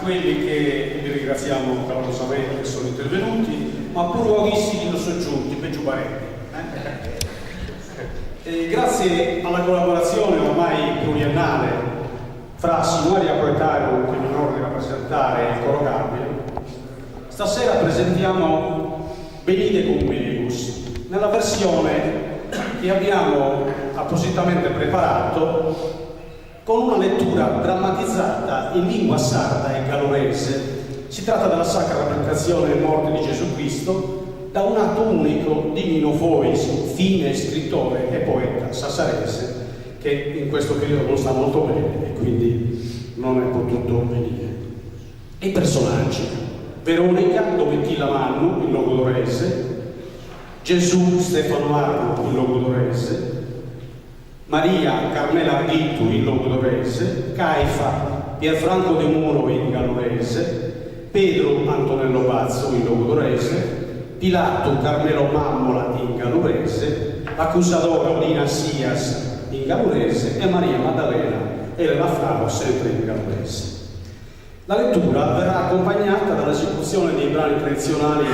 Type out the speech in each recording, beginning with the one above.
quelli che vi ringraziamo calorosamente sono intervenuti, ma puru a chissi chi non so giunti, pegiu parenti. E grazie alla collaborazione ormai pluriennale fra Sinuaria Poetarum, che mi onoro di rappresentare, e il Coro Gabriel, stasera presentiamo Benide cun megus, nella versione che abbiamo appositamente preparato con una lettura drammatizzata in lingua sarda e gallurese. Si tratta della sacra rappresentazione e morte di Gesù Cristo da un atto unico di Nino Fois, fine scrittore e poeta sassarese, che in questo periodo non sta molto bene e quindi non è potuto venire. I personaggi, Veronica Domitilla Mannu in logudorese, Gesù Stefano Arru in logudorese, Maria Carmela Arghittu in logudorese, Caifa Pierfranco Demuro in gallurese, Pedru Antonello Bazzu in logudorese, Pilatu Carmelo Mammola in gallurese, l'accusadora Lina Sias in gallurese e Maria Maddalena Elena Frau sempre in gallurese. La lettura verrà accompagnata dall'esecuzione dei brani tradizionali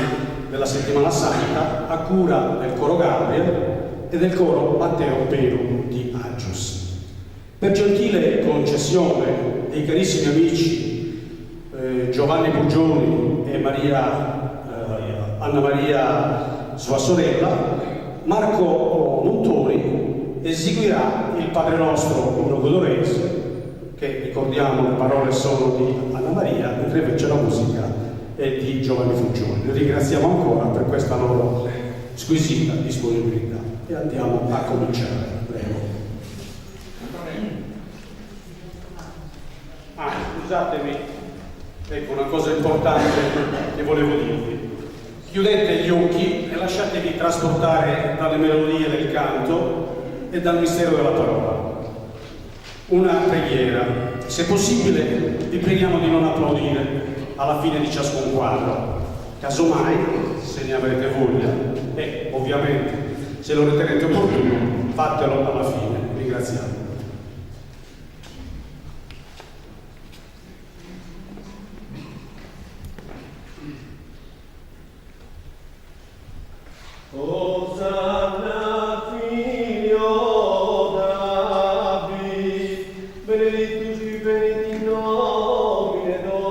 della Settimana Santa a cura del Coro Gabriel e del Coro Matteo Peru di Aggius. Per gentile concessione dei carissimi amici Giovanni Puggioni e Maria, Anna Maria sua sorella, Marco Montoni eseguirà il Padre Nostro in logudorese, che ricordiamo le parole sono di Anna Maria, mentre invece la musica è di Giovanni Fuggioni. Li ringraziamo ancora per questa loro squisita disponibilità e andiamo a cominciare. Prego. Ah, scusatemi, ecco una cosa importante che volevo dirvi. Chiudete gli occhi e lasciatevi trasportare dalle melodie del canto e dal mistero della parola. Una preghiera. Se possibile, vi preghiamo di non applaudire alla fine di ciascun quadro. Casomai, se ne avrete voglia, e ovviamente se lo riterrete opportuno, fatelo alla fine. Ringraziamo. Osanna filio David, benedictus qui venit in nomine Domini.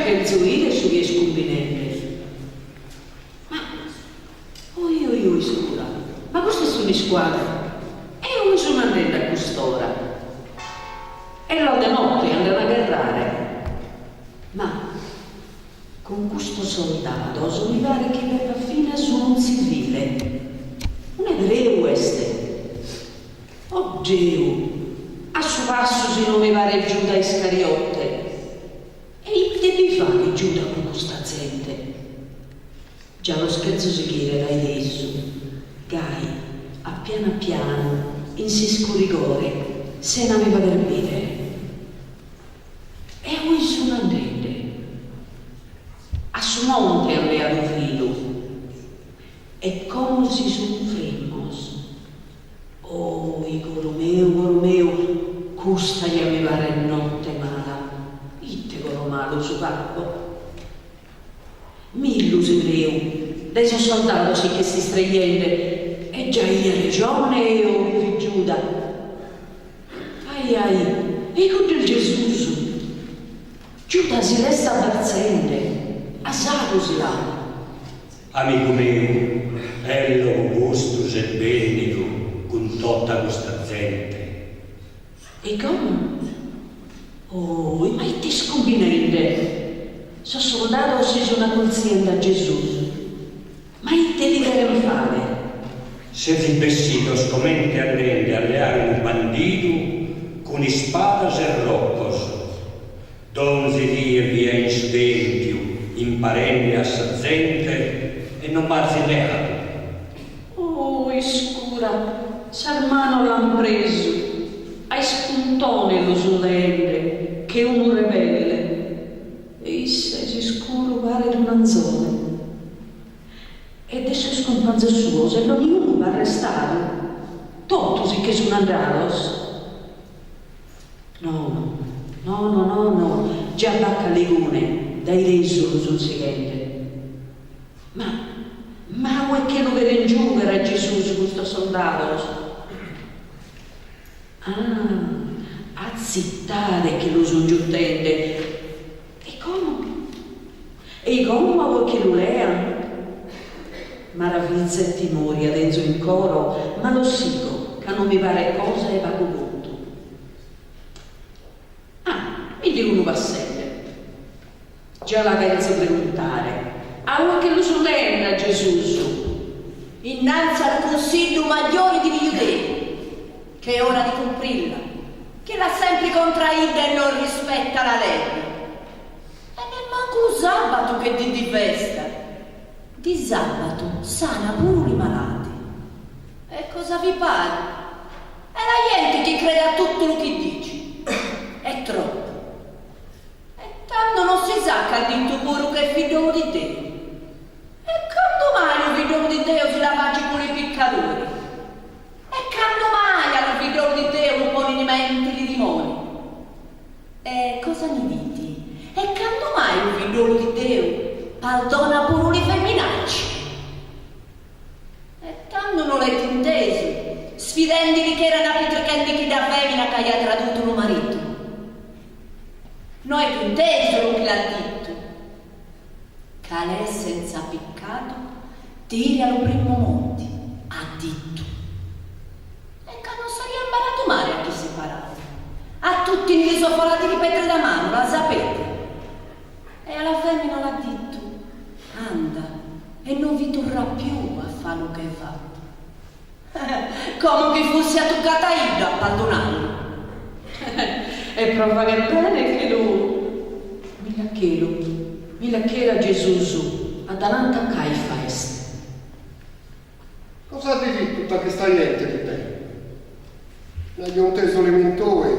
cherzo 'ider su chi est cumbinende. Ma, oi oi oi iscura, ma custa est un'iscuadra? E ue sun andende a cust'ora? Ello de notte andan a gherrare? Ma, cun custos soldados mi paret chi b'epat finas unu tzivile. Un'ebreu est? Oddeu! A su passu si no mi paret Giuda Iscariote! E ite bi faghet Giuda cun custa zente? Già los cherzo sighire dae tesu, gai, a pianu a pianu, in s'iscurigore, sena mi fagher bìdere. E a ue sun andende? A su monte an leadu filu. E como si sun frimmos. Ohi, coro meu, coro meu, custa ja mi paret notte mala. Ite coro malu su ch'apo. Millu s'ebreu, dae sos soldados si ch'est istrejende, e già aia rejone eo chi fit Giuda. Ahi ahi, ei cuddu est Gesus! Giuda si l'est abbratzende, 'asadu si l'at. Amigu meu, ello custu ses bennidu cun tota custa zente. E como? Ohi, ma ite est cumbinende? Sos soldados si sun acultziende a Gesus. Ma ite li cheren fagher? Sezis bessidos comente andende a leare unu bandidu cun ispadas e roccos. Donzi die fia in su Tèmpiu imparende a sa zente e non m'azis leadu. Oh, iscura, sas manos l'an presu, a ispuntone lu sun leende, che unu rebelle, e isse s'iscuru paret un'anzone. E de sos cumpanzos suos ello niunu b'at restadu, totu si che sun andados. Nono, nono, nono, già b'at caligune, dae tesu lu sun sighende. Ma, ma ue che lu cheren giugher a Gesus custos soldados? Ah, a tzittade che lu sun giutende. E como? E como a ue che lu lean? Maraviza e timòria tenzo in coro, ma los sigo, ca non mi paret cosa 'e pagu contu. Ah, mi nd'est unu passende. Già la cherzo preguntare, a ue che lu sun leende a Gesus? Innanzi al Cunsillu Majori di li Judei, che è ora di cumprilla, chi l'ha sempri contra idda e non rispetta la legge. E nemmancu lu sabatu ch'è dì di festa. Di sabatu sana puru li malati. E cosa vi pari? È la jenti chi crede a tuttu lu chi dici. È troppu. E tannu non si sa c'ha dittu puru ch'è fiddolu di Deu. E candu mai lu fiddolu di Deu si la faci cu li piccaturi? E candu mai a lu fiddolu di Deu lu ponini menti li dimoni? E cosa ni diti? E candu mai lu fiddolu di Deu pardona puru li femminacci? E tannu no l'eti intesu, sfidendili ch'erana appitrichendi chidda femina c'aia tradutu lu maritu? No eti intesu lu chi l'ha dittu? Cal'è senza piccatu, tiri a lu primu monti, ha dittu. E ca non saria imbaratu mari a chissi paràuli. A tutti ni li so falati li petri da manu, la sapeti? E a la femmina l'ha dittu, Anda e non vi turrà più a fa lu ch'hai fattu. Comu chi fussi attuccata a iddu a pardunallu. E pro fagher bene che lu. Millachelu, millachelu a Gesus, addananti a Caifa est. Cosa ti dit tutta chista jente di te? N'aio intesu li mintoi,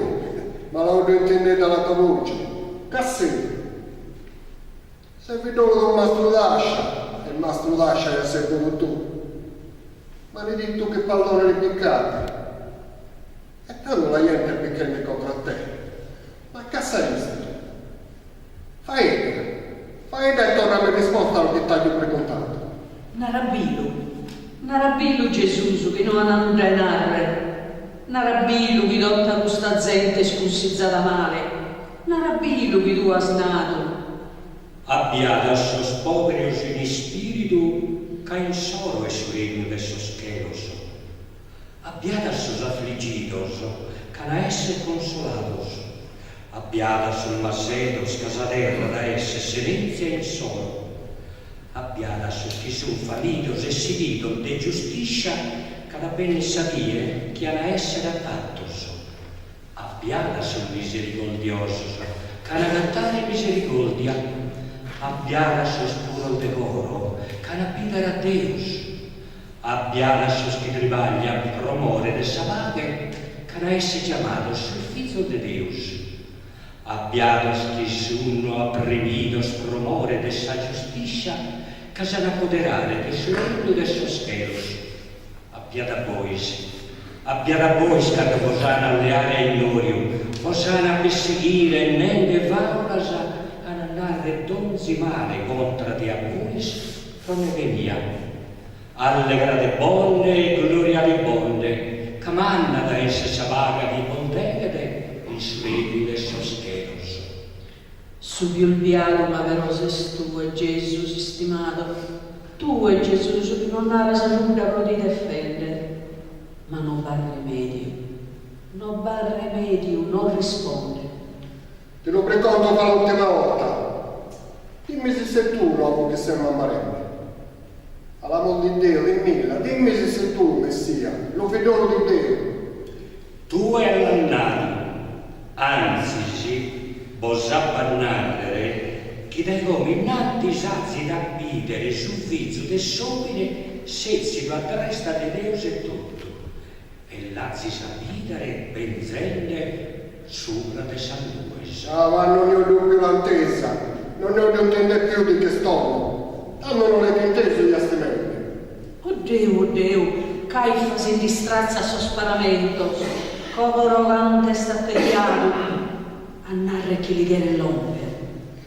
ma la 'oddo intendere dalla tua voce. Casseri! Ses fiddolu de mastru d'ascia, e mastru d'ascia ja ses puru tu. M'ani dittu chi paldoni li piccati. E tando la jente est picchende contra a te. Ma cassaristi tu? Faedda, faedda e torrami risposta a lu chi t'aio preguntadu. Narabilu, narabilu Gesus chi no an nudda 'e narrer. Narabilu chi tota custa zente est cunsizada male. Narabilu chi tue as nadu. Abbiada sos pòberos in ispìridu, ca insoro est su regnu de sos chelos. Abbiada sos afligidos, ca an a esser consolados. Abbiada sos masedos, ca sa terra at a esser s'erèntzia insoro. Abbiada sos chi sun famidos e sididos de giustiscia, ca at a benner sa die chi an a esser atatos. Abbiada sos miserigordiosos, ca an a agatare miserigordia. Abbiada sos puros de coro, ca an a bìdere a Deus. Abbiada sos chi tribaglian pro more de sa paghe, ca an a esser giamados sos fizos de Deus. Abbiados chi sun oprimidos pro more de sa giustiscia, ca s'an a apoderare de su regnu de sos chelos. Abbiada bois, abbiada bois cando bos an a leare a innòriu, bos an a pessighire nende fàulas, an a narrer donzi male contra de a bois pro neghe mia. Allegrade-bonde e gloriade-bonde, ca manna at a esser sa paga chi bos deghet in su regnu de sos chelos. Su pius biadu ma però ses tue, Gesus istimadu, tue, Gesus, chi non naras nudda pro ti defender. Ma no b'at remediu, no b'at remediu, non rispondet. Ti lu pregonto pa l'ultima 'orta, dimmi si ses tu l'omo chi semo ammarende. A l'amor di Deu, dimmilla, dimmi si ses tu lu Messia, lu fiddolu di Deu. Tue l'as nadu, antzis, bos apo a nàrrere chi dae como innantis azis a bìdere su Fizu de s'òmine sètzidu a dresta de Deus etotu, e l'azis a bìdere benzende subra de sas nues. Ah, ma non ne 'oddo più l'antesa, non ne 'oddo intender più di chest'omo, tando no l'et intesu jastimende. Oddeu, oddeu, Caifa si nd'istratzat sos paramentos, como ca non t'est atediadu a narrer chi li cheret lomper.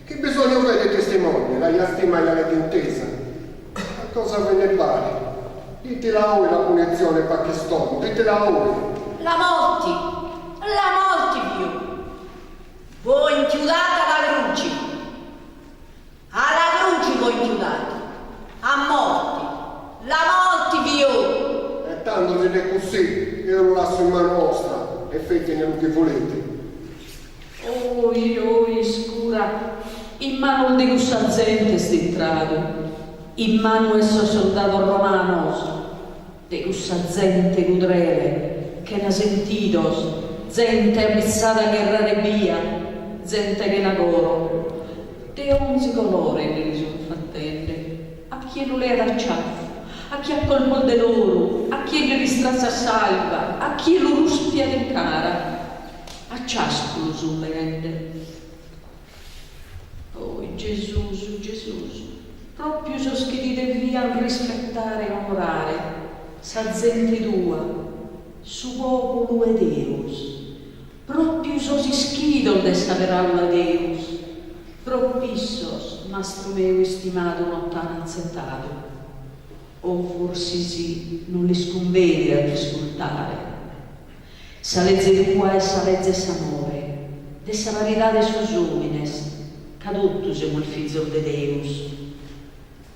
Che bisognu b'est de testimone, la jastima ja l'et intesa. Ma cosa ve ne pare? Ditela 'oi la punizione pa chist'omo, ditela 'oi. La morti, la morti più. Voi inchiudata alla cruci. Alla cruci voi inchiudata. A morti. La morti più. E tando si est cussì, eo lu lasso in manu 'ostra e fetine lu chi volete. Oi, oi, iscura, in manos de cussa zente est intradu, in manu 'e sos soldados romanos, de cussa zente cudrele, chena sentidos, zente abitzada a gherrare ebbia, zente chena coro. De onzi colore nde li sun fattende, a chie lu leat a ciaffu, a chie a colpos de loru, a chie nde l'istratzat s'alba, a chie lu ruspiat in cara. A ciascu lu sun leende. Oi, Gesus, Gesus, pròpiu sos chi ti devian rispettare e onorare, sa zente tua, su pòpulu 'e Deus, pròpiu sos ischidos de sa peràula 'e Deus, pròpi'issos, mastru meu istimadu, non t'an atzetadu. O forsis non lis cumbenit a t'iscultare. Sa leze tua est sa leze 'e s'amore, de sa paridade 'e sos omines, ca totu semus fizos de Deus.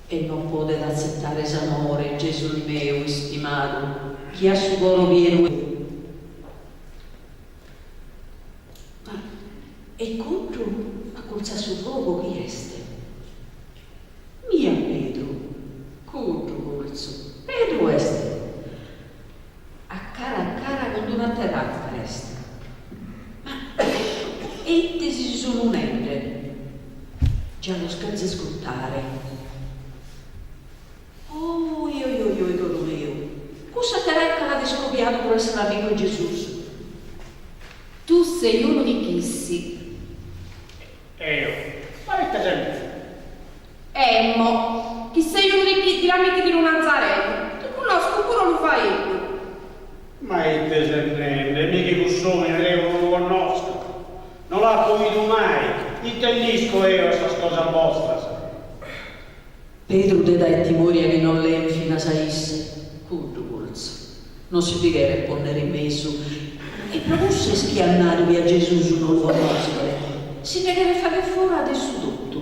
E non podet atzetare s'amore, Gesus meu istimadu, chi at su coro pienu 'e. Ma e cuddu acurtzu a su fogu chi est? Mia Pedru, cuddu curtzu, Pedru est! A cara a cara cun d'una teracca est. Ma e ite si sunu nende? Già los cherzo iscultare. Oi oi oi oi coro meu, cussa teracca l'at iscobiadu pro essere amigu 'e Gesùs. Tu sei unu di chissi. Eo, ma ite ses nende? Emmo, chi sei unu di chi di l'amichi di lu Nazarenu, ti cunnosco puru lu faeddu. Ma ite ses nende? Mi chi cuss'omine deo non lu connosco. No l'apo 'idu mai, ite nd'isco eo 'e sas cosas bostras? Pedru det aer timòria chi non leen finas a isse, cuddu curtzu. Non si bi cheret pònnere in mesu. E pro cussu est chi at nadu chi a Gesùs no lu connoschet. Si nde cheret fagher fora de su totu.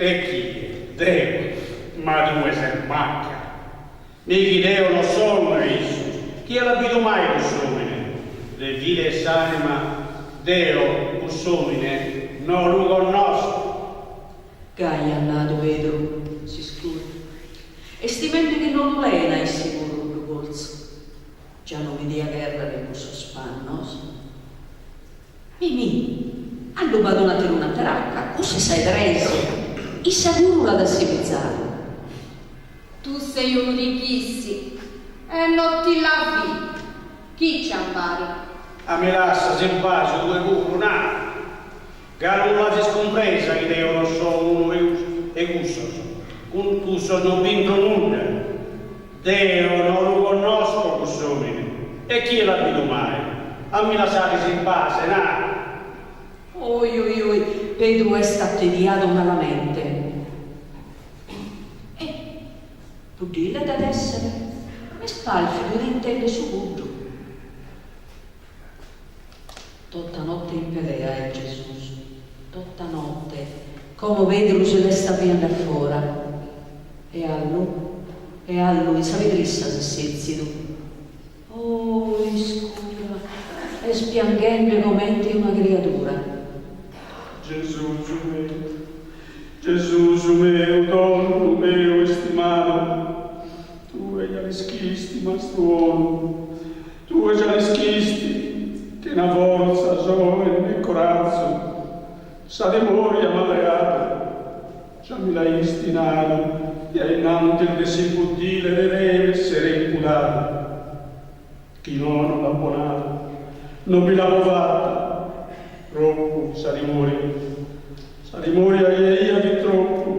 E chie? Deo? Ma tue ses macca! Mi chi deo no so unu 'e issos, chie l'at bidu mai cuss'omine? De vida 'e s'anima deo cuss'omine no lu connosco! Gai at nadu Pedru, s'iscuru. Est timende chi no lu leen a isse puru cuddu coltzu. Già no bi dia chèrrere in cussos pannos. Mimì, allu b'at un'ateruna teracca, cussa est sa 'e tres. Issa puru l'at assimizadu. Tu sei unu di chissi e no ti la fi, chi ciambari. A mi lassas in pasu tue puru, na'! Galu no l'azis cumpresa chi deo no so unu 'e cussos, cun cussos no b'intro nudda. Deo no lu connosco cuss'omine, e chie l'at bidu mai? A mi lassades in pase, na'! Oi oi oi, Pedru est atediadu malamente. E puddile dêt èssere, m'est pàlfidu de intender su puddu. Tota notte in pelea est Gesùs, tota notte, como Pedru si l'est aviende a fora. E allu, e allu in sa pedrissa s'est sètzidu. Oh, iscura, est pianghende comente una criadura. Gesùs meu, Gesùs meu, donnu meu istimadu, tue ja l'ischisti, mastru 'onu, Tue già l'ischisti, chena fortza so e ne corazu, sa timòria m'at leadu, già mi l'aisti nadu chi a innantis de s'impuddile de deo essere impudadu. Chi no, no l'apo nadu, no bi l'apo fata, troppu sa timòria, sa timòria chi aia fit troppu.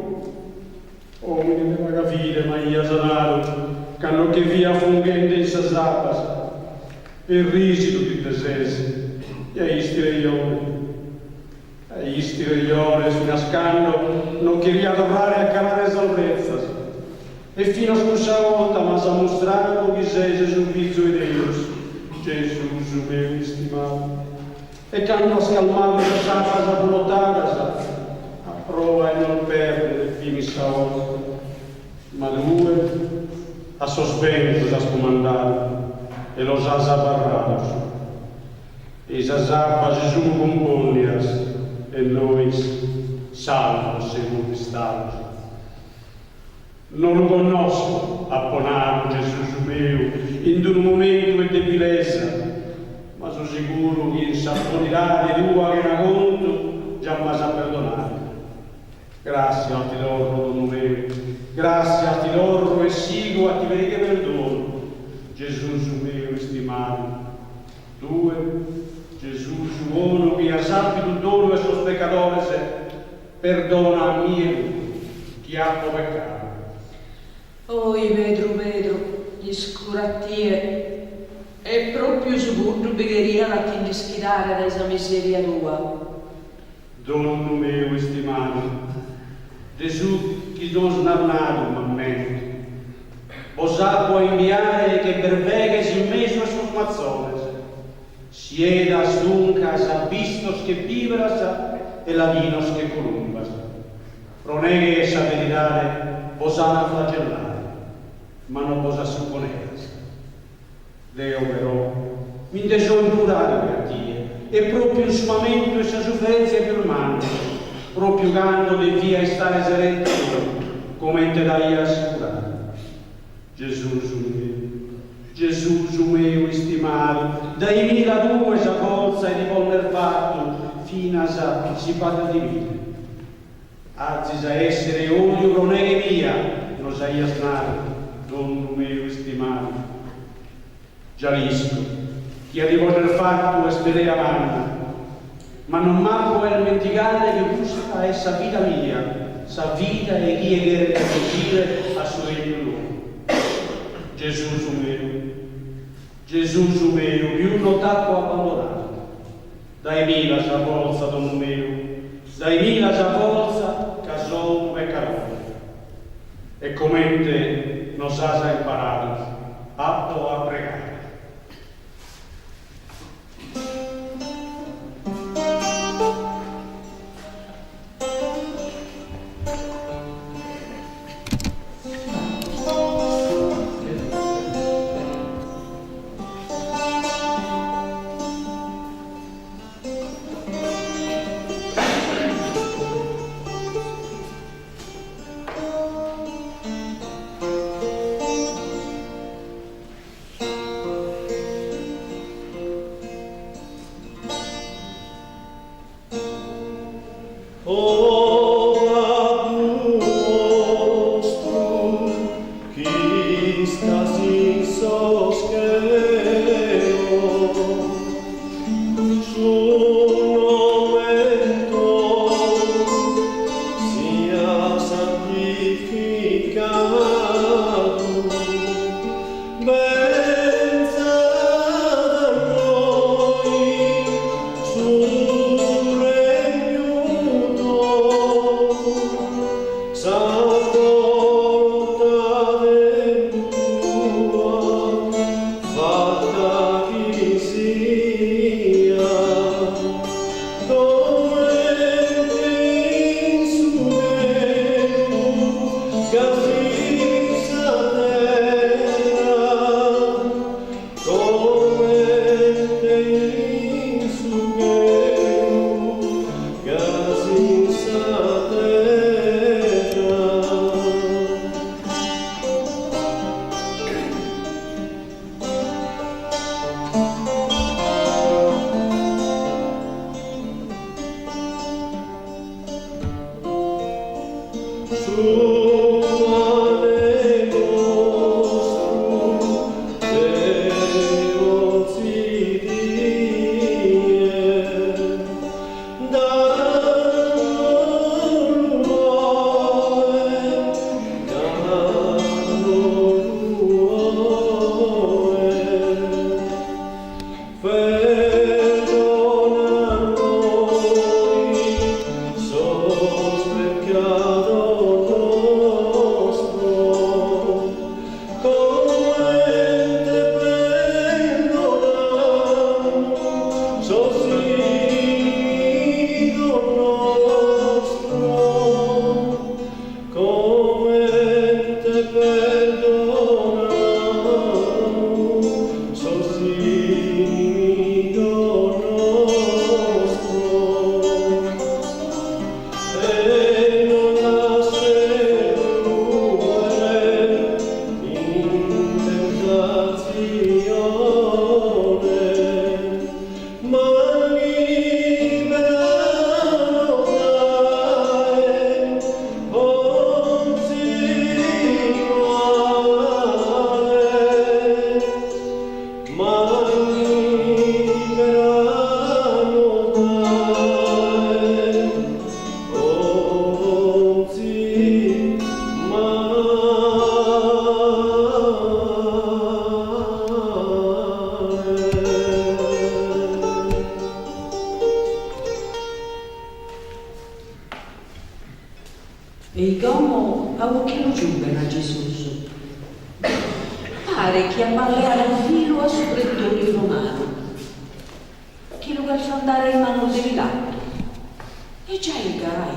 Omine de paga fide m'aias nadu cando che fia affunghende in sas abbas, e rìsidu ti nde ses, e aisti rejone. Aisti rejone finas cando no cheria torrare a calare sas retzas, e finas cussa 'olta m'as ammustradu chi ses su fizu 'e Deus, Gesùs meu istimadu. E cando as calmadu sas abbas abbolotadas, a proa 'e nos pèrdere fimis sa 'olta. Ma tue a sos bentos as cumandadu e los as abbarrados. E-i sas abbas si sun cumpònnidas e nois salvos semus bistados. No lu connosco, apo nadu, Gesùs meu, in unu momentu 'e debilesa, ma so siguru chi in sa bonidade tua chena contu già m'as a perdonare. Gràssias ti torro, Donnu meu, gràssias ti torro e sigo a ti pedire perdonu, Gesùs meu istimadu. Tue, Gesùs bonu chi as àpidu dolu 'e sos pecadores, Perdona a mie puru, chi apo pecadu. Oi Pedru Pedru, iscuru a tie, e propriu su puddu bi cheriat a ti nd'ischidare dae sa miseria tua. Donnu meu istimadu, de su chi nos as nadu m'ammento, bos apo a imbiare che berveghes in mesu a sos matzones. Siedas duncas abbistos che pìberas e ladinos che columbas. Pro neghe 'e sa veridade bos an a flagellare, ma no bos assuconedas. Deo però mi nde so impudadu de a tie, e pròpiu in su mamentu 'e sa suferèntzia pius manna, pròpiu cando devia istare serente solu, comente t'aia assicuradu. Gesùs meu, Gesùs meu istimadu, daemila tue sa fortza 'e ti ponner fatu finas si b'at de timire. Azis a èssere odiu pro neghe mia, nos aias nadu, Donnu meu istimadu. Già l'isco chi a ti ponner fatu est pelea manna, ma non m'apo a ismentigare chi custa est sa vida mia, sa vida 'e chie cheret acudire a su regnu tou. Gesùs meu, Gesùs meu, pius no t'apo a abbandonare. Daemila sa fortza, Donnu meu, daemila sa fortza ca so unu pecadore. E comente nos as imparadu, apo a pregare. sos chelos su nomen tuo siat santificadu Benzat a nois su regnu tuo, sa volontade tua fatta chi siat, comente in su chelu, gasi in sa terra, comente in su chelu, gasi in sa terra. Su pane nostru de onzi die da-nos-lu oe, da-nos-lu oe. Perdona a nois sos peccados nostros, comente perdonamus sos inimigos nostros, comente perdonamus sos inimigos nostros. E non lasses rùere in tentazione, ma liberanos dae onzi male. Ma liberanos dae onzi male. E como a ue che lu giughen a Gesùs? Paret chi apat leadu filu a su pretòriu romanu, chi lu cherfan dare in manos de Pilatu. E giai gai.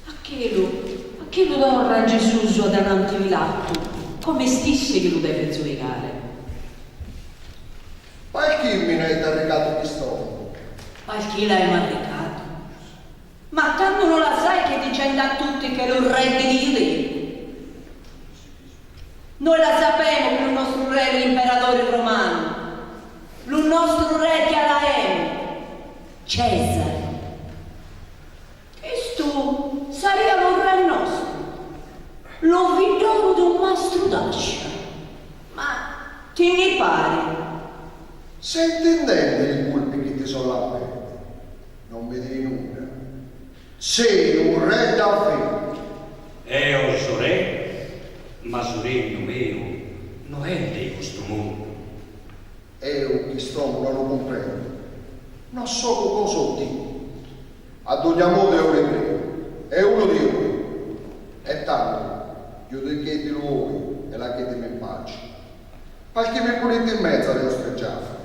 A chelu, a chelu torra Gesùs a dananti Pilatu, como est isse chi lu devet zuigare. Palchì mi n'ait arrecatu chist'omo? Palchì l'aimo arrecatu? Ma tando no la sai ch'est dicende a tutti ch'est lu re de li Giudei? Noi la sapemo chi lu nostru re est l'imperadore romanu, lu nostru re già l'aemo, Cesare. Chistu saria lu re nostru, lu fiddolu d'un mastru d'ascia. Ma ti nni pari? Sei intendende li culpi chi ti so lampende? Non mi dii nudda. Sei un re davveru. Eo so re, ma su regnu meu no est de custu mundu. Eo chist'omo no lu cumprendo. No so cosa di. A dogna modu est un'ebreu, est unu di 'ois. E tando, giudichedilu 'ois e lachedemi in pace. Palchì mi ponit in mesu a li ostreggiare.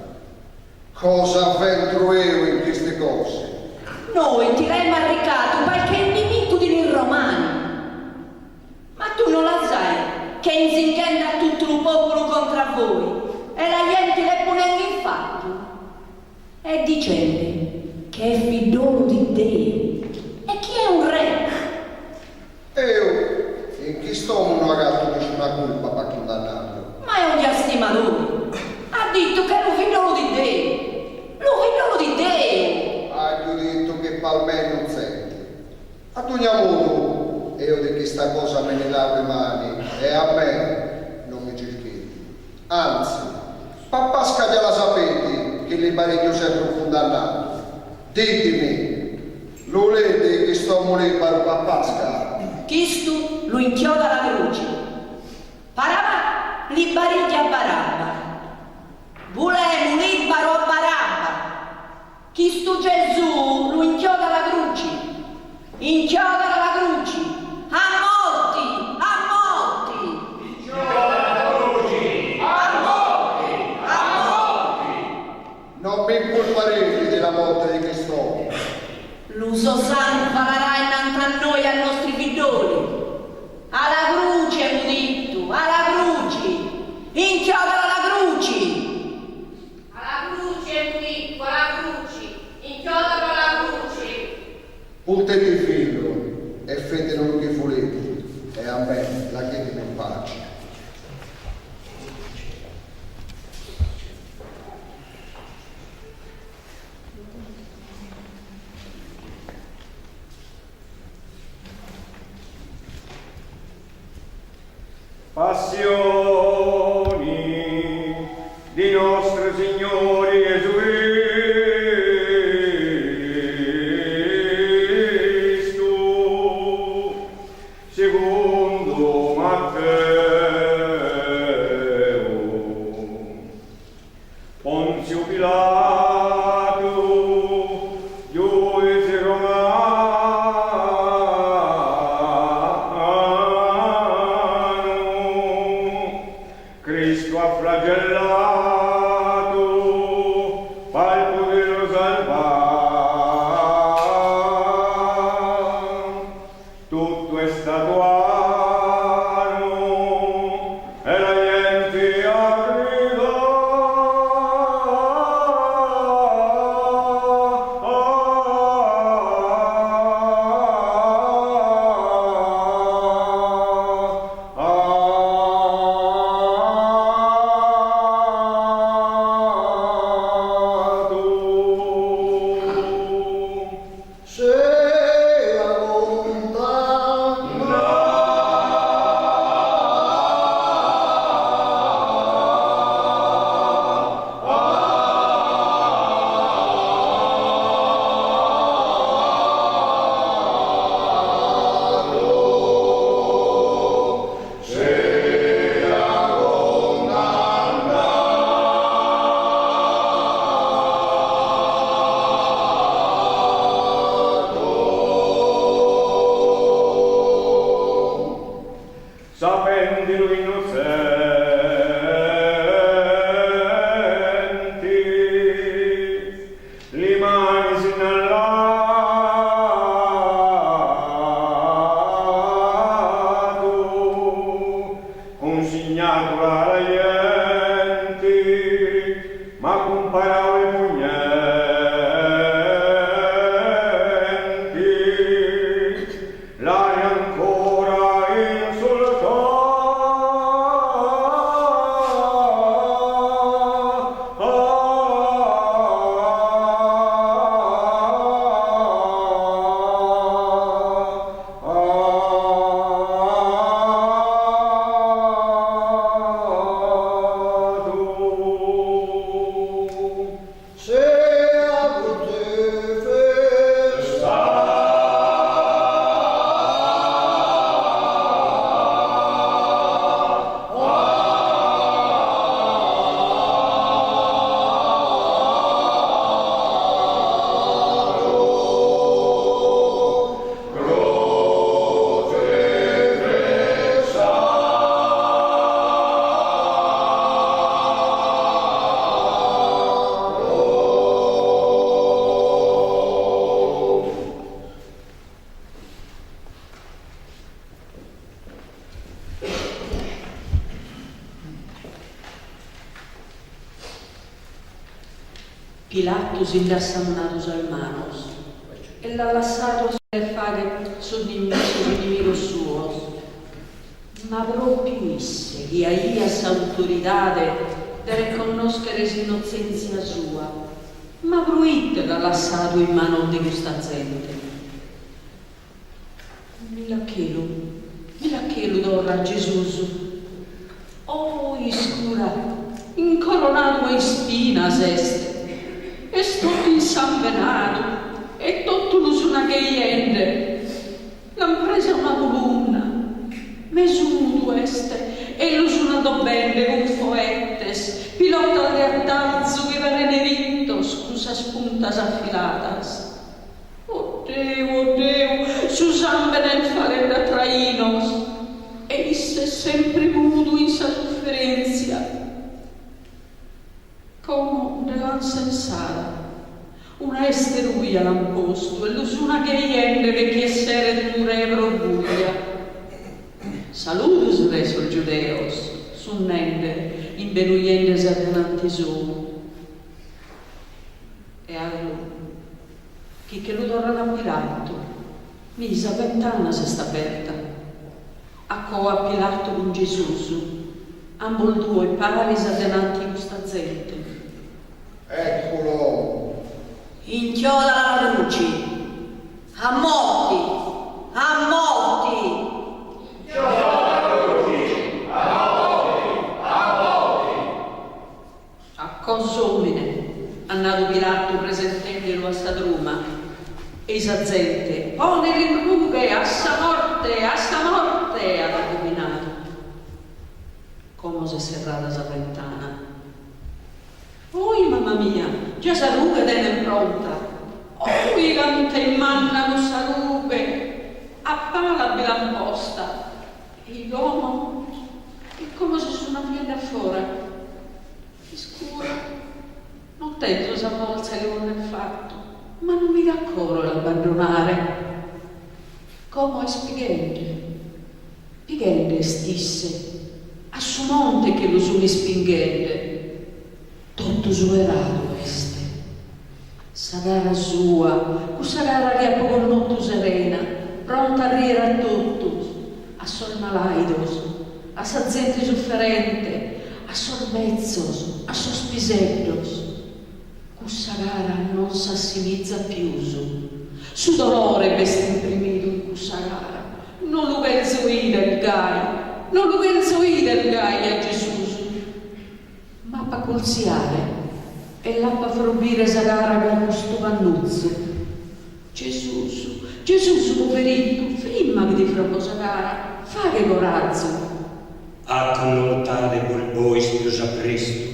Cosa v'entro eo in chiste cose? Noi ti l'aimo arricatu perché è nemicu di li romani. Ma tu non la sai che è insinghende a tuttu lu populu contra a voi e la jente l'è ponende in fattu? E dicende che è fiddolu di Deu e chi è un re. Eo in chist'omo no agatto nisciuna culpa pa cundannarlu. Ma è un giastimadore. Ha dittu ch'è lu fiddolu di Deu. Lu fiddolu di Deu! Aggio dittu che pal me è innotzente. A dogna modu, eo de chista cosa me ne lavo 'e mani e a me non mi circhete. Anzi, pa Pasca già la sapete che li bariglio sempre un cundannato. Ditemi, lu 'ulete chist'omu liberu pa Pasca? Chistu lu inchioda alla cruci. Barabà li bariglia a Barabba. Vulemu libbaru a Barabba. Chistu Gesù lu inchioda alla cruci. Inchiodalo alla cruci. A morti! A morti! Inchiodalo alla cruci! A morti! A morti! Non mi inculparete di la morte di chist'omu. Lu so sangu falarà innanti a noi e a nostri fiddoli. A la cruci, emu dittu, a la cruci! Inchiodalo alla cruci! A la cruci, emu dittu, a la cruci! Inchiodalo alla cruci! Purtete fillu e fetene lu chi vulete, e a me lachetemi in pace. Passioni di nostro Signore Gesù Cristu, secondo Matteo. Ponzio Pilatu, giudice romanu, Cristo ha flagellato, pal poterlo salvar. Tutto è stato vano, e la gente ha gridato. Se la condanna Sapendilo innocenti, li mani sinnallato, consignato alla gente, ma con parole pugnenti, l'aria ancora insultato. Se la crucifissa Pilatu si nd'at samunadu sas manos e l'at lassadu a fagher sos inimigos suos. Ma pròpiu isse, chi aiat s'autoridade de reconnòschere s'innotzèntzia sua, ma proite l'at lassadu in manos de custa zente? Millachelu, millachelu torra Gesùs. Oh, iscura! coronadu 'e ispinas est. Est totu insambenadu e totu lu sun agheiende. L'an presa una culunna. Mesu nudu est e lu sun adobbende cun foettes, pilotas de attarzu chi paren erittos cun sas puntas affiladas. Oddeu, oddeu, su sambene est falende a trainos e isse est sempre mudu in sa sufferentzia. Como nde l'an sensada. Una 'este ruja l'an postu e lu sun agheiende che chi esseret unu re pro buglia. Saludu su re 'e sos giudeos, sun nende, imbenujendesi a denanti sou. E allu chi che lu torran a Pilatu, mi sa ventana s'est aberta. Acò a Pilatu cun Gesùs, ambos duos paris a denanti 'e custa zente. Eccolo! Inchioda la cruci! A morti! A morti! Inchioda la cruci! A morti! A morti! Acò s'omine, at nadu Pilatu presentendelu a sa truma, e-i sa zente, Ponelu in rughe, a sa morte, a sa morte, at abboghinadu. Como s'est serrada sa ventana. Ohi, mama mia, già sa rughe tenen pronta. Ohi, cant'est manna cussa rughe! A pala bi l'an posta. E-i como? E como si sun avviende a fora. Iscuru. Non tenzo sa fortza 'e li ponner fattu, ma non mi dat coro 'e l'abbandonare. Como est pighende. Pighende est isse. A su monte che lu sun ispinghende. Totu sueradu est. Sa cara sua, cussa cara chi apo connotu serena, pronta a rier a totus, a sos malaidos, a sa zente suferente, a sos betzos, a sos piseddos. Cussa cara non s'assimizat pius. Su dolore b'est imprimidu in cussa cara. Non lu chelzo 'ider gai, non lu chelzo 'ider gai a Gesùs. M'apo a acultziare e l'apo a frobire sa cara cun custu pannutzu. Gesùs, Gesùs poveritu, frimma chi ti frobo sa cara, faghe corazu. Acunnortade-bos bois pius a prestu,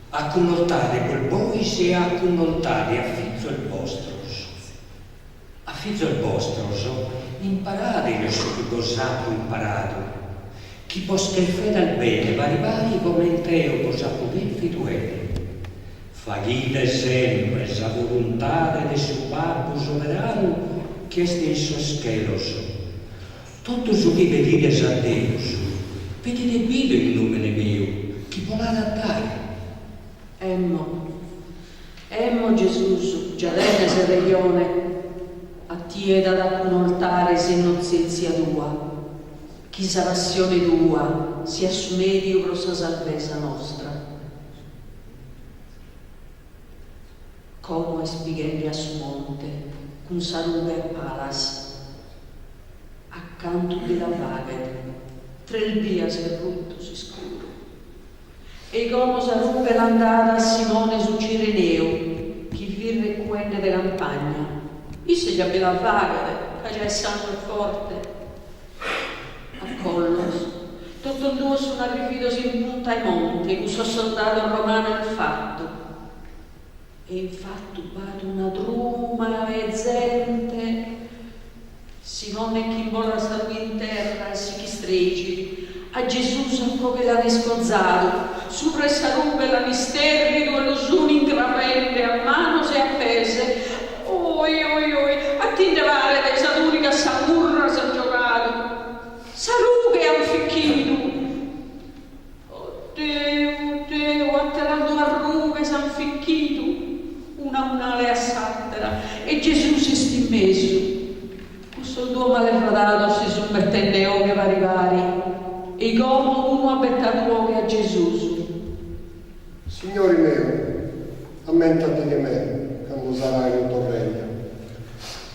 acunnortade-bos bois e acunnortade a fizos bostros. A fizos bostros imparade-los su chi bos apo imparadu, chi bos cherfedas bene pari pari comente eo bos apo cherfidu 'ene. Faghide sempre sa voluntade de su Babbu soberanu chi est in sos chelos. Totu su chi pedides a Deus, pedide-bi-lu in nùmene meu, chi bo l'at a dare. Emmo, Emmo, Gesùs, già tenes rejone, a tie t'at a acunnortare s'innotzèntzia tua, chi sa passione tua siat su mèdiu pro sa salvesa nostra. Como est pighende a su monte cun sa rughe a palas, a cantu bi la faghet, tres bias est ruttu s'iscuru. E como sa rughe l'an dada a Simone su Cireneu, chi fit recuende de campagna. Isse già bi la faghet, ca già est sanu e forte. Acollos, totos duos sun arrividos in punta 'e monte, cun sos soldados romanos in fattu. E in fattu b'at una truma 'e zente. Simone ch'imbolat sa rughe in terra e si ch'istregit. A Gesùs acò che l'an iscozadu, subra 'e sa rughe l'an istèrridu e lu sun incravende a manos e a pes. Oi, oi, oi, a ti nde paret sa tùnica a sa murra s'an giogadu? Sa rughe an fichidu! Oddeu, oddeu, àteras duas rughes an fichidu, una a un'ala e a s'àtera, e Gesùs est in mesu. Cussos duos malefadados si sun betende 'oghe pari pari, e como unu at betadu 'oghe a Gesùs. Signori meu, ammentati de me cando sarai in lu to regno.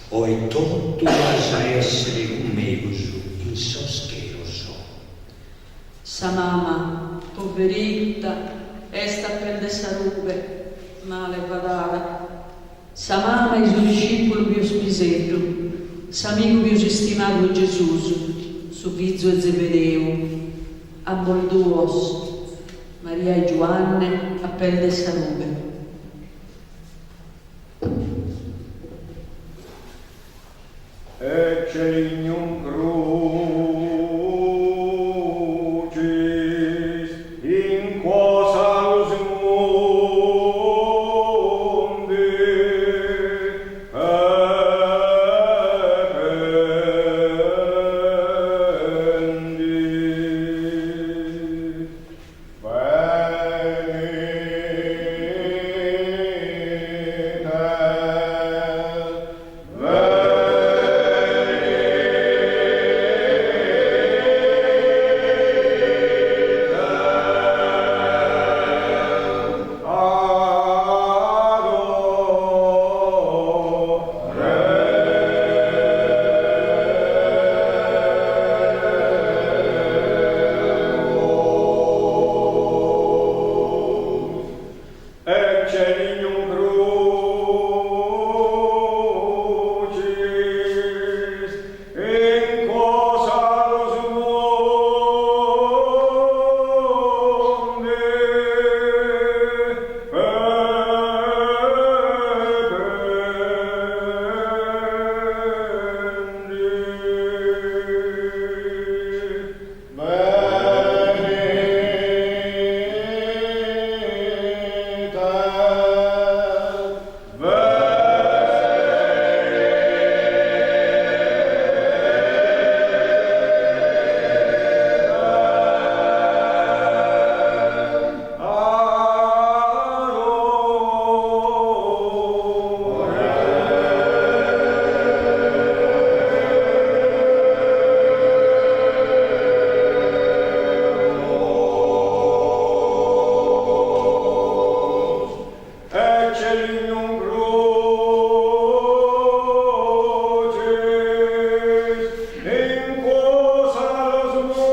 Oe totu as a èssere cun megus in sos chelos. Sa mama, poveritta. Est a pes de sa rughe, male fadada, sa mama e su discìpulu pius piseddu, s'amigu pius istimadu 'e Gesùs, su fizu 'e Zebedeu, ambos duos, Maria e Giuanne, a pes de sa rughe. Ecce lignum crucis in quo salus mundi pependit. Venite. Ecce lignum crucis in quo salus mundi pependit. Ecce lignum crucis in quo salus mundi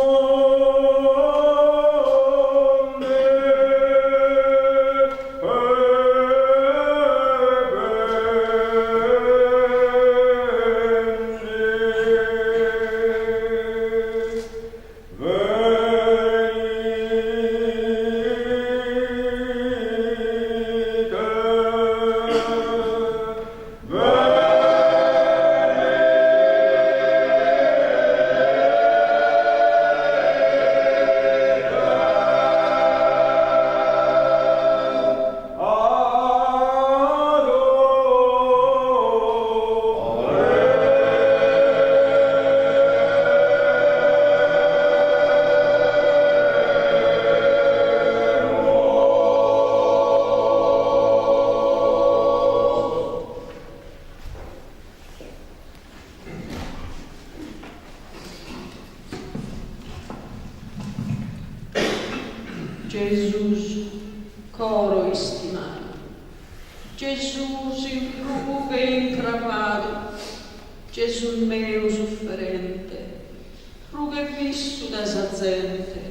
pependit. Gesùs, coro istimadu. Gesùs in rughe incravadu. Gesùs meu sufferente. Rughefissu dae sa zente.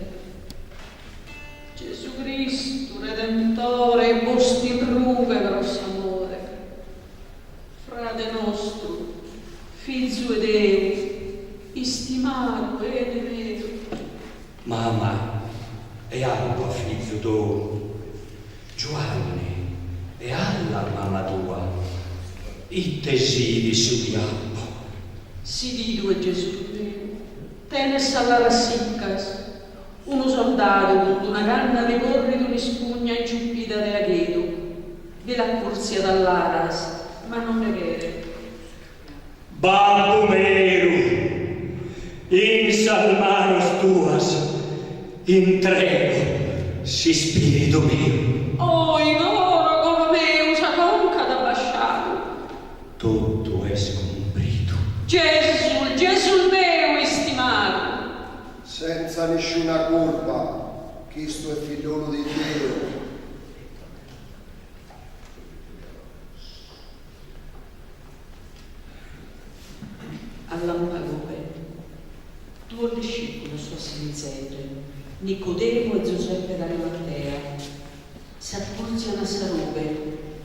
Gesù Cristu Redentore postu in rughe pro s'amore. Frade nostru, fizu 'e Deus, istimadu 'ene meu. Mama, eallu a fizu tou. Giuanne, ealla a mama tua. Ite sidis su chi apo. Sididu 'e Gesùs meu, tenet sas laras siccas. Unu sordadu cun d'una canna li porrit un'ispugna inciuppida de aghedu. Bi l'accurtziat a laras, ma non nde cheret. Babbu meu, in sas manos tuas intrego s'ispiritu meu. Ohi, coro, coro meu, sa conca at abbasciadu. Totu est cumpridu. Gesus, Gesus meu istimadu. Senza nisciuna curpa, chistu è figliolu di Deu. Allampagoe, duos discìpulos assimizende, Nicodemu e Zuseppe d'Arimatea. S'acùrtzian a sa rughe,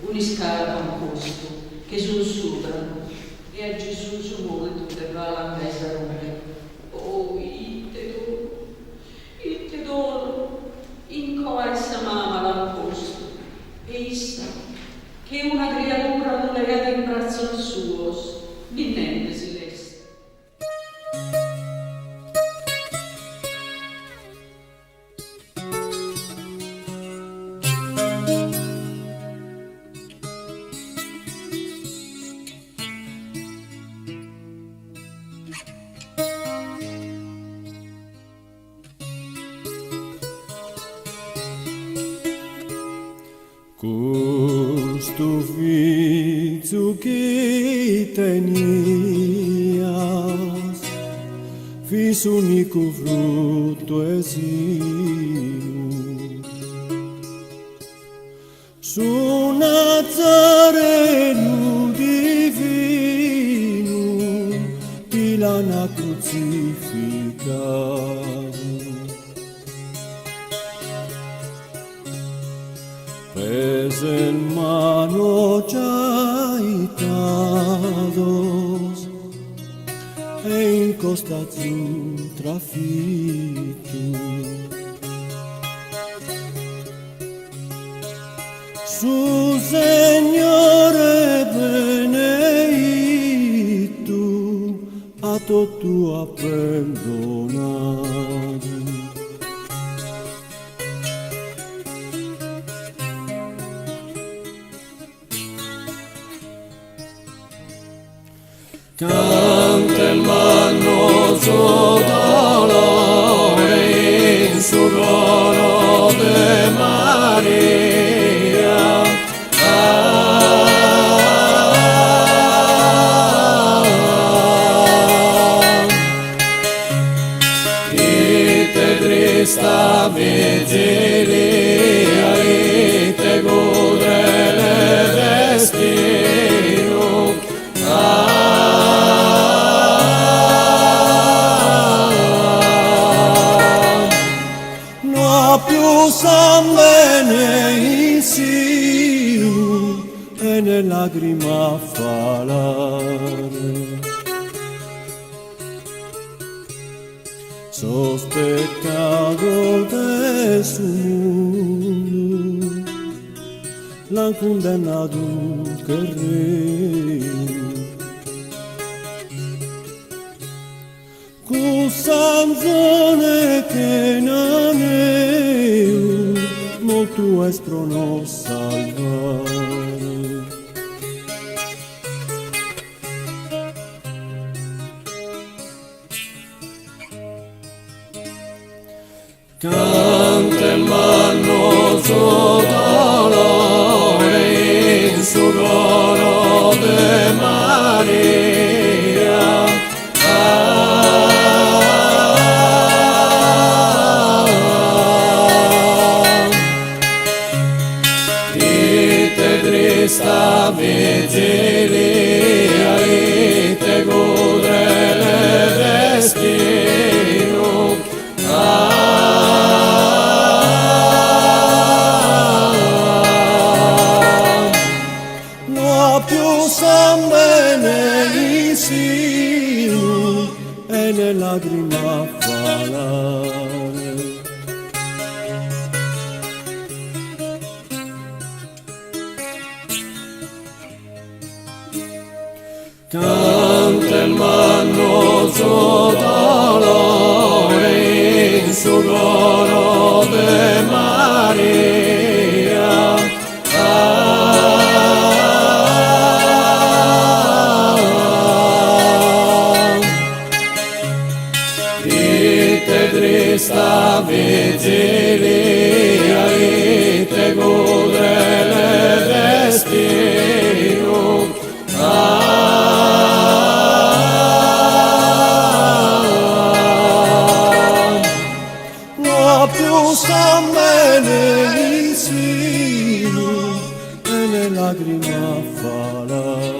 un'iscala b'an postu, che sun subra, e a Gesùs mortu nde falan dae sa rughe. Oh, ite dolu, ite dolu! In coa 'e sa mama l'an postu, e issa, che una criadura lu leat in bratzos suos, ninnende si l'est. Custu fizu chi tenias fit s'unicu fruttu 'e sinu. Su Nazarenu divinu ti l'ana crutzificadu. Pes e manos giai 'ittados e in costazu trafittu. Su Segnore beneitu a totu at perdonadu. Cant'est mannu su dolore in su coro de Maria. Ite trista vizilia, ite crudele destinu. No at pius sambene in sinu e ne lagrima a falare. Sos peccados de su mundu l'an cundennadu che reu. Cuss'anzone chena neu mortu est pro nos salvare. Cant'est mannu su dolore in su coro de Maria. Ite trista vizilia, ite crudele destinu. No at pius sambene in sinu e ne lagrima a falare. Cant'est mannu su dolore in su coro de Maria. Ite trista vizilia, ite crudele destinu. No at pius sambene in sinu e ne lagrima a falare.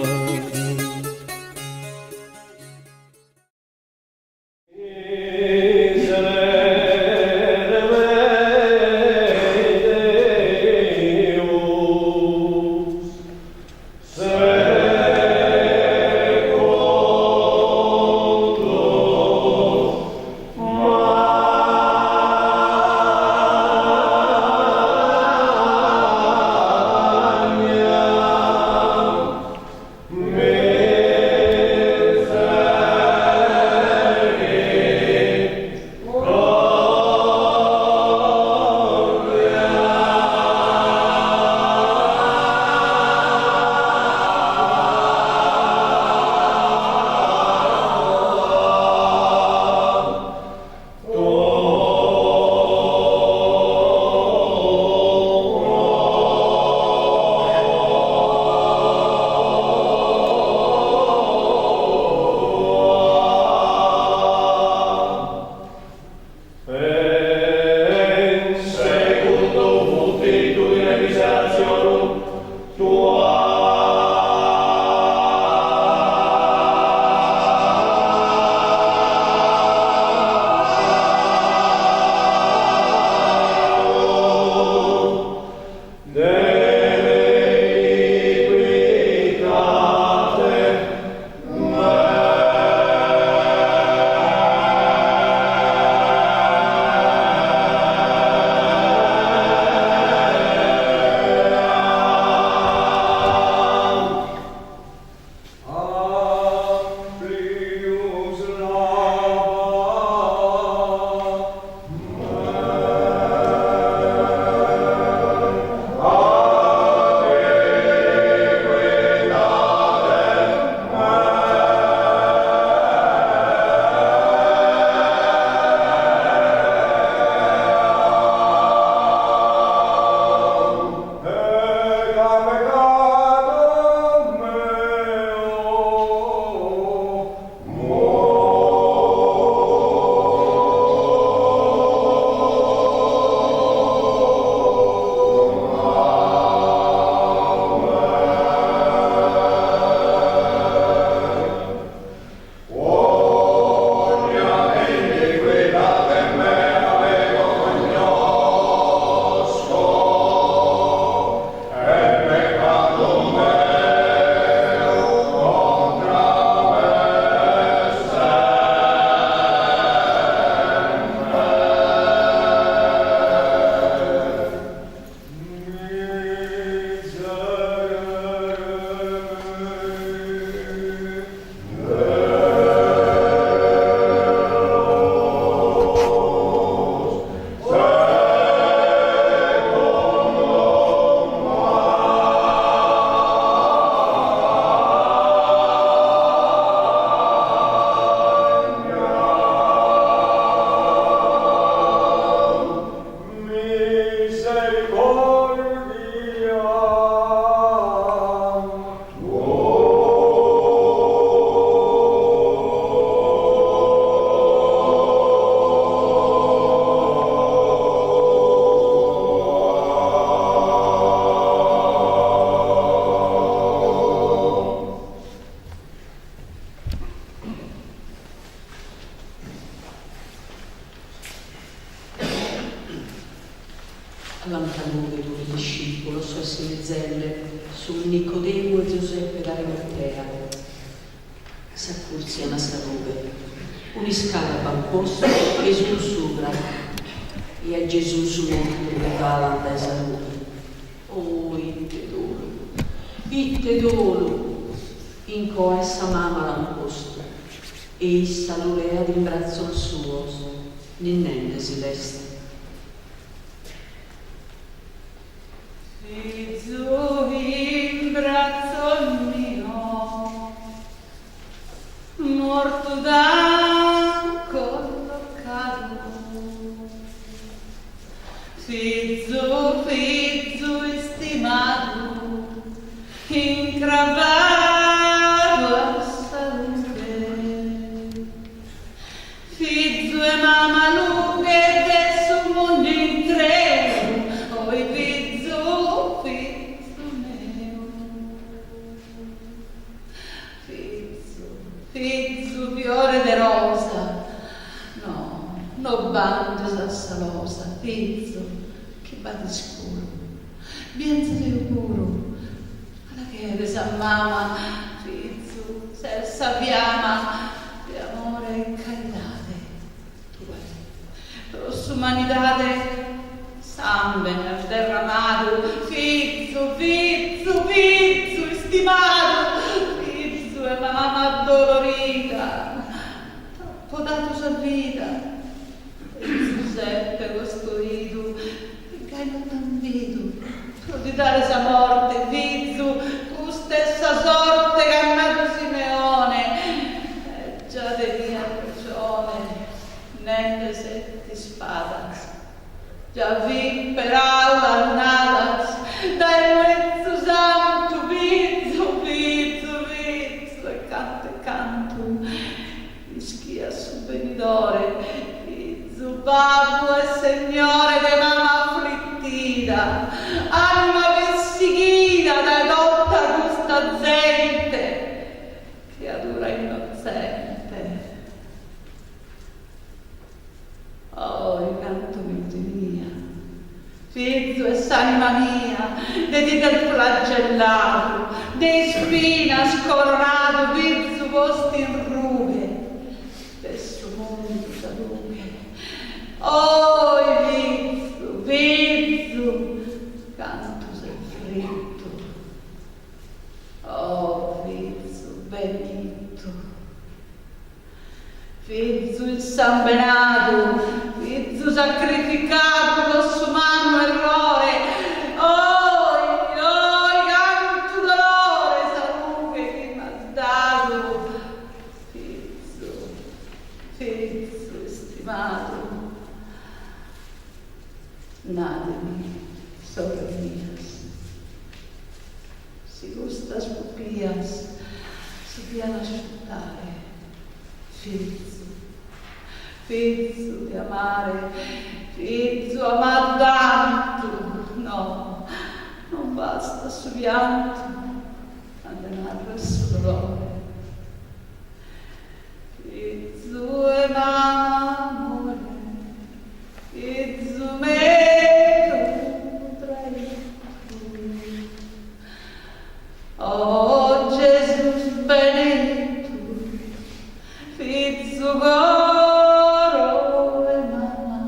A lancalughe duos discìpulos assimizende sun Nicodemu e Zuseppe d'Arimatea. S'acùrtzian a sa rughe. Un'iscala b'an postu e sun subra. E a Gesùs mortu nde falan dae sa rughe. Oh, ite dolu! Ite dolu! In coa 'e sa mama l'an postu e issa lu leat in bratzos suos, ninnende si l'est. Fizu in bratzos mios, mortu t'an collocadu. Fizu, fizu istimadu, incravadu a sa rughe. Fizu 'e mama lughe de su mundu intreu, oi fizu, fizu meu. Fizu, fizu fiore de rosa, no, no b'andes a sa losa, fizu, chi b'at iscuru, bi 'enzo deo puru, A la cheres a mama, fizu, ses sa fiama de amore e caridade, tue pro s'umanidade sambene as derramadu, fizu, fizu, fizu istimadu, fizu 'e mama addolorida, t'apo dadu sa vida, e Zuseppe costoidu E gai no t'an bidu pro ti dare sa morte, fizu, custa est sa sorte ch'at nadu Simeone, e già teniat rejone, nende sette ispadas, già fin peraulas nadas dae unu 'etzu santu, fizu, fizu, fizu, e cantu e cantu Ischiat su benidore, fizu, babbu e segnore de mama aflittida, anima pessighida dae totta custa zente, criadura innotzente. Ohi, cantu mi timia, fizu 'e s'anima mia, de t'ider flagelladu, de ispinas coronadu, fizu postu in rughe, de su mundu sa lughe. Ohi, fizu, fizu, cantu ses frittu. Oh, fizu benittu. Fizu insambenadu, fizu sacrificadu pro s'umanu errore, ohi, ohi, cantu dolore sa rughe chi m'as dadu, fizu, fizu istimadu. Nademi, sorres mias, si custas pupias si dian asciuttare, fizu, fizu de amare, fizu amadu tantu, no, non bastat su piantu a nde narrer su dolore. Fizu 'e mama amore, fizu meu traittu. Oh Gesus beneitu, fizu coro 'e mama.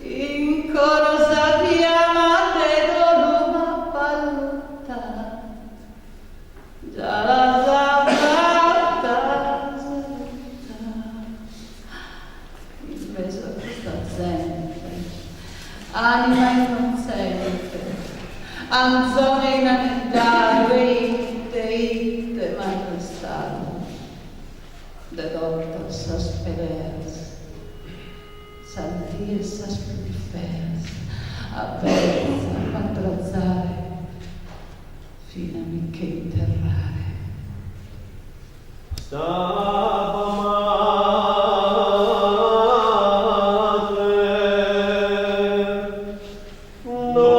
In coro sa fiama de dolu m'ap'allutta. Già l'as fatta sa rutta in mesu a custa zente, anima innotzente, anzone inaneddadu e ite ite m'at restadu de totas sas peleas, sas dies sas prus feas a betza ap'a trazare. Fin'a mi che interrare. Saba Mater, no.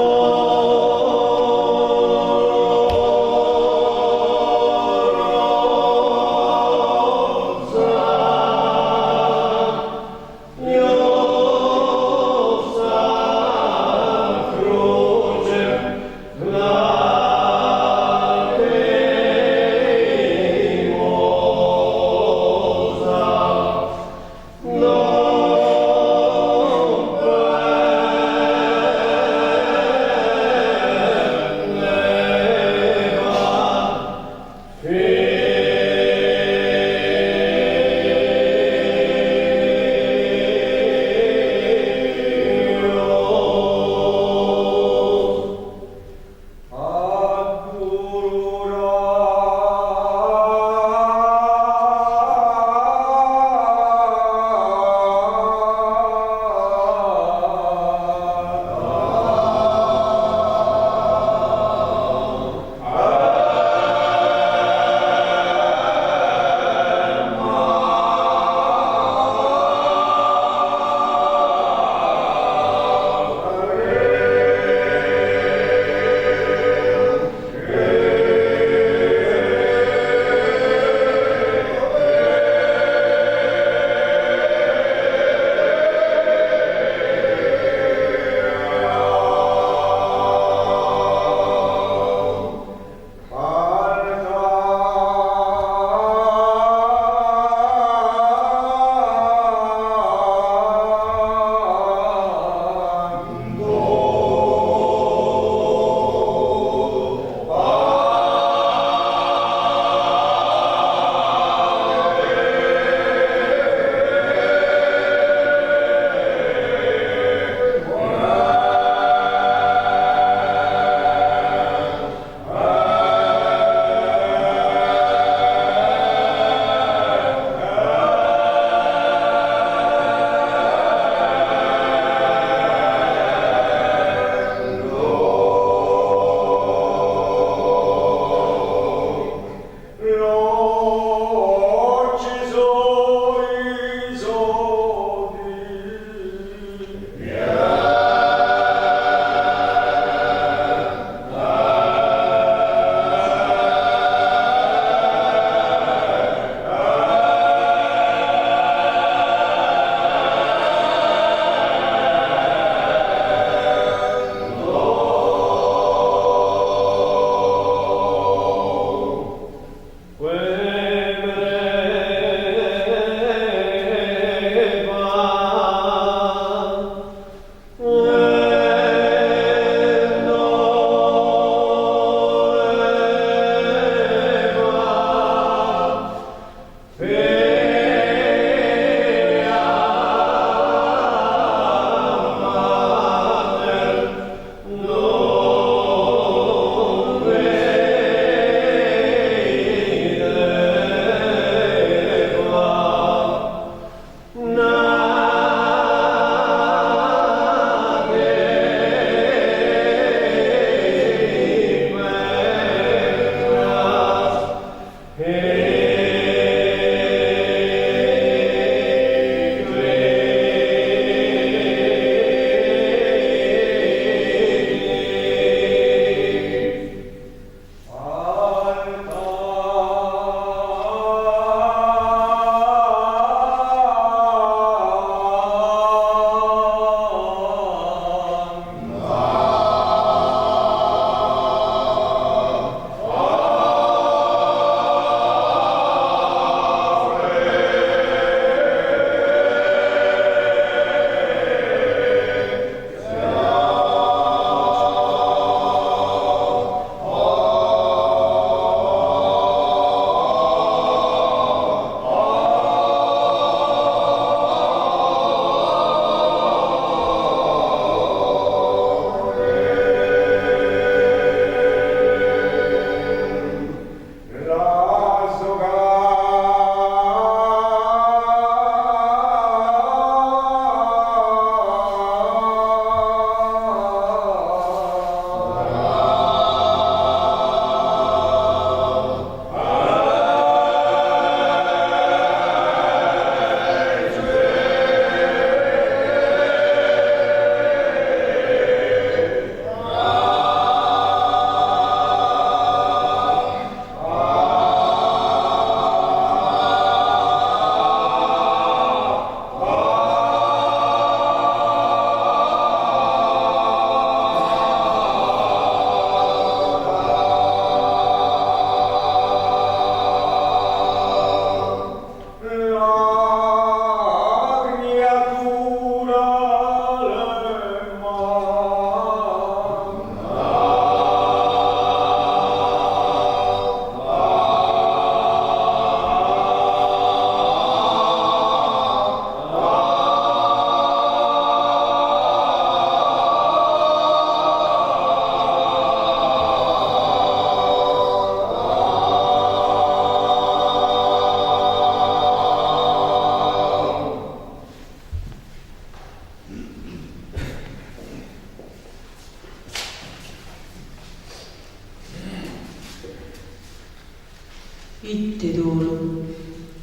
Ite dolu,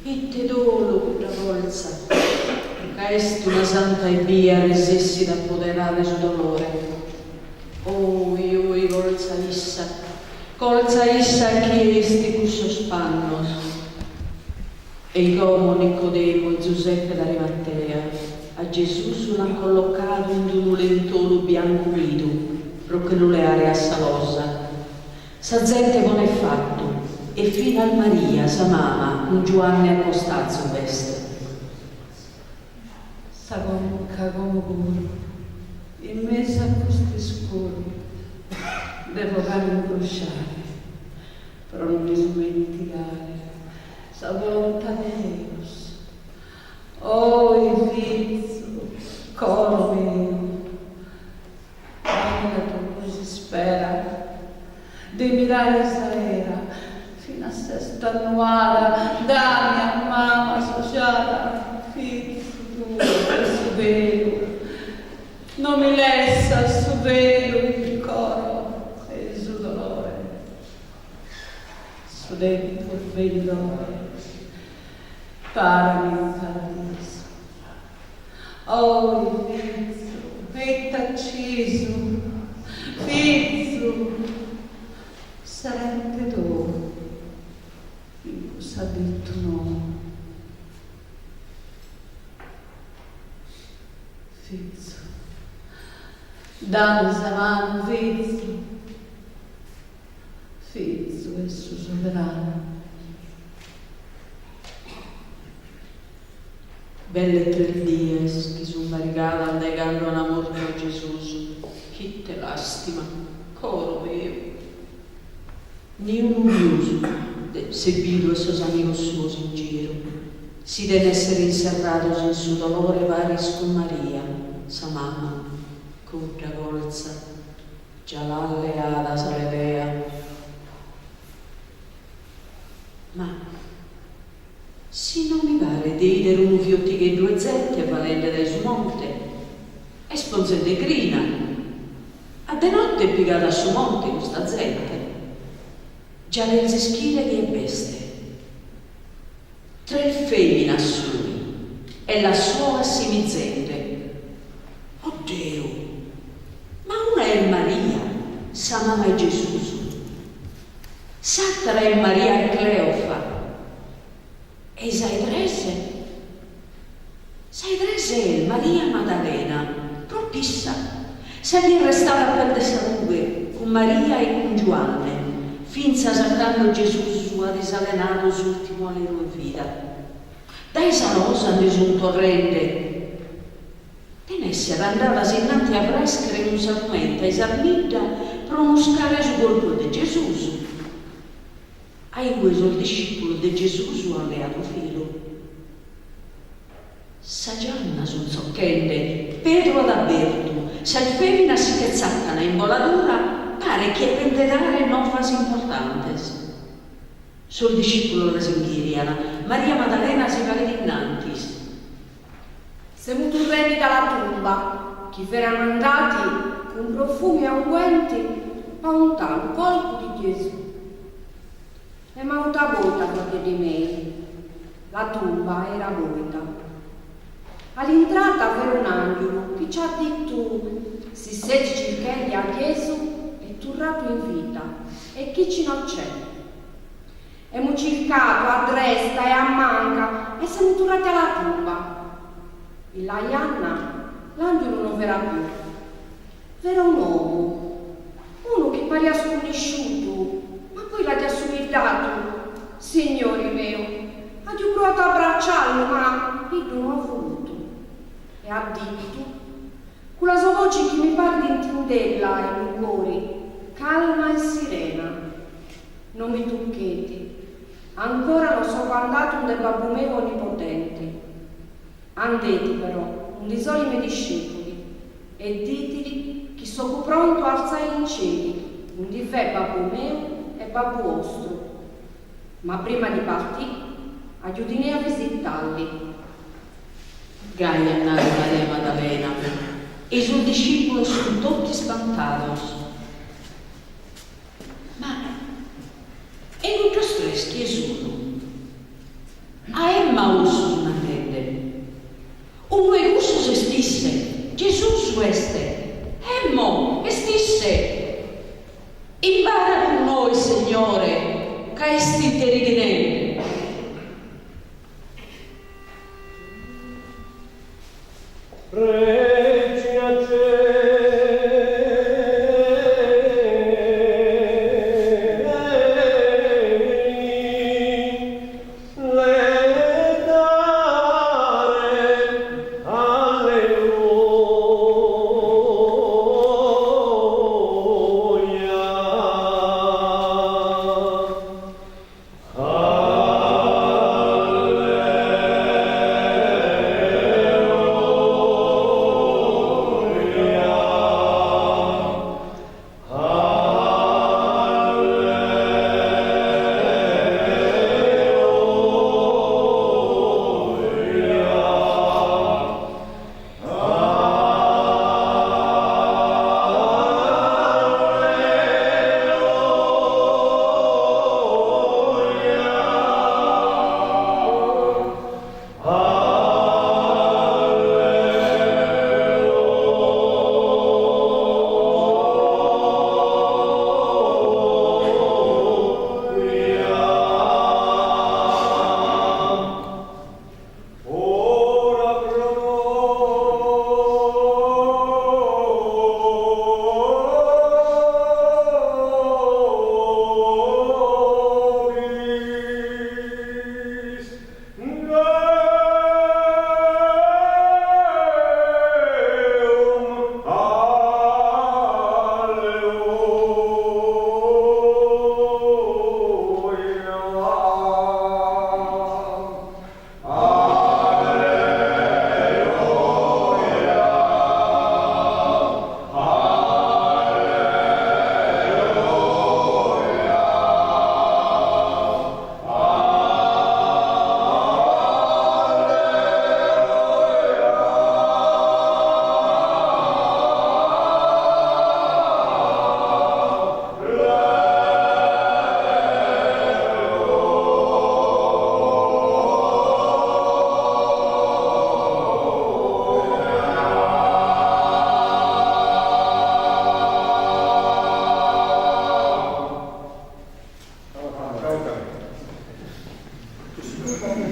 ite dolu cudda coltza, ca est una santa ebbia resessit a poderare su dolore. Ohi, ohi, coltza issa, coltza issa a chie estit cussos pannos. Ei como Nicodemo e Zuseppe d'Arimatea a Gesùs l'ant collocadu in unu lentolu biancu nidu pro che lu leare a sa losa. Sa zente ponet fatu e finas Maria, sa mama, cun Giuanne a costazu b'est. Sa conca como puru in mesu a cust'iscuru devo galu incrusciare pro non m'ismentigare sa volontade 'e Deus. Ohi fizu, coro meu, Bella tue s'ispera de mirare s'aera finas s'est annuada, dami a mama s'ojada, fizu tuo 'e su velu, no mi lessas su velu in coro 'e su dolore, su tempus benidore parami in paradisu. Ohi fizu, ite accisu, fizu, serente tou in cuss'abittu nou. Fizu, dami sa manu, fizu, fizu 'e su soberanu. Belle tres dies chi sun barigadas dae cando an mortu a Gesùs. Ite làstima, coro meu! Niunu pius s'est bidu 'e sos amigos suos in giru. Si den èssere inserrados in su dolore paris cun Maria, sa mama. Cudda coltza già l'at leada sa pelea. Ma. Si non mi paret de 'idere unu fiotigheddu 'e zente falende dae su monte, est ponzende grina. A de notte est pigada a su monte custa zente. Già cherzo ischire chie b'est. Tres feminas sun e las so assimizende. Oddeu! Ma una est Maria, sa mama 'e Gesùs. S'àtera est Maria 'e Cleofa. E sa 'e tres? Sa 'e tres est Maria Madalena, pròpiu issa, sa chi est restada a pes de sa rughe cun Maria e cun Giuanne, fintzas a cando Gesùs at isalenadu s'ùrtimu alenu 'e vida. Dae sa losa nde sunt torrende. Den èssere andadas innanti a avrèschere cun sa fumenta e s'armidda pro nuscare su corpus de Gesùs. A inue sos discìpulos de Gesùs an leadu filu. Sa gianna sunt tzochende, Pedru at abertu, sas fèminas si che tzacana in boladura, paret chi epent de dare novas importantes. Sos discìpulos las inghìrian, Maria Madalena si faghet innantis. Semu turrendi da la tumba, chi ferano andati cun profumi e unguenti pa untà lu corpu di Gesù. Emu avutu a boita, fratelli mei, la tumba era boita. All'intrata v'era un angiulu chi ci ha dittu, Si seti circhendi a Gesù è turratu in vita e chici no c'è. Emu circatu a dresta e a manca e semu turrati a la tumba. In la janna l'angiulu no v'era più. V'era un omu, unu chi paria scunnisciutu, ma poi l'aggiu assumiddatu. Signori meu, aggiu pruatu a abbracciallu, ma iddu no ha vulutu. E ha dittu, cu la so voci chi mi pari di intindella in lu cori, calma e sirena. Non mi tuccheti, ancora no sogu andatu unde Babbu meu onnipotenti. Andeti però undi so li me discepuli e ditili chi sogu prontu a alzai in celi, undi v'è Babbu meu e Babbu ostru. Ma prima di partì, aiutinei a visitalli. Gai at nadu Maria Madalena, e sos discìpulos sunt totu ispantados. Ma e cuddos tres tres chie sun? A Emmaus sun andende. Unu 'e cussos est isse, Gesus est! Emmo, est isse! Imbara cun nois, Segnore, ca est interighinende. Regina Celi, Laetare, Alleluia. Ora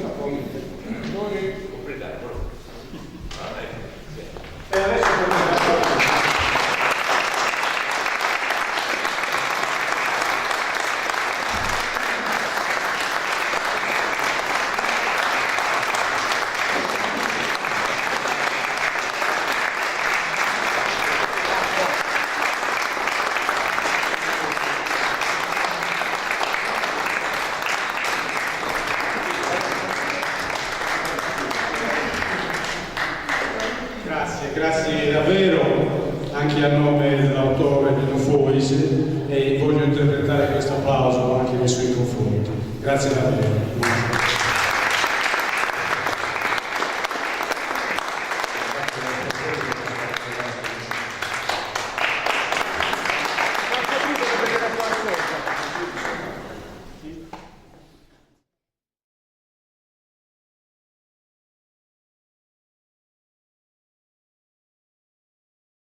pro nobis Deum. Alleluia. E adesso Grazie, grazie davvero anche a nome dell'autore Nino Fois e voglio interpretare questo applauso anche nei suoi confronti. Grazie davvero.